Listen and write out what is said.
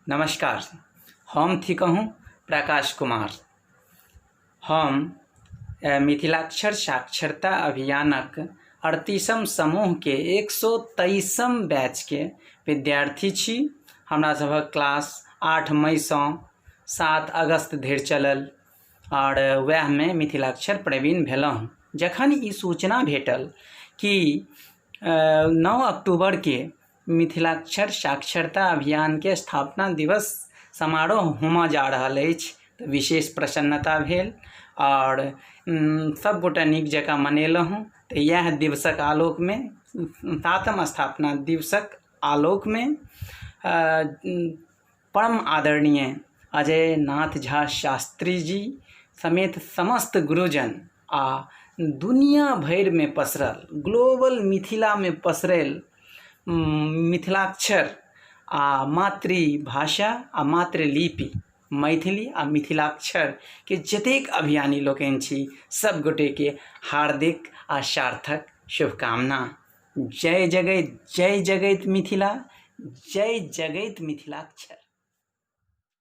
नमस्कार, हम थिकहुँ प्रकाश कुमार। हम मिथिलाक्षर साक्षरता अभियानक 38म समूहके 123म बैचके विद्यार्थी छी। हमरा सभक क्लास 8 मईसँ 7 अगस्त धरि चलल आओर वएहमे मिथिलाक्षर प्रवीण भेलहुँ। जखन ई सूचना भेटल कि 9 अक्टूबरके मिथिलाक्षर साक्षरता अभियानके स्थापना दिवस समारोह होमऽ जा रहल अछि तऽ विशेष प्रसन्नता भेल आओर सब गोटे नीक जकाँ मनेलहुँ तऽ इएह दिवसक आलोकमे सातम स्थापना दिवसक आलोकमे परम आदरणीय अजय नाथ झा शास्त्री जी समेत समस्त गुरुजन आ दुनिया भरिमे पसरल ग्लोबल मिथिलामे पसरल मिथिलाक्षर आ मातृभाषा आ मातृलिपि मैथिली आ मिथिलाक्षरके जतेक अभियानी लोकनि छी सब गोटेके हार्दिक आ सार्थक शुभकामना। जय जगैत जय जगैत मिथिला जय जगैत मिथिलाक्षर।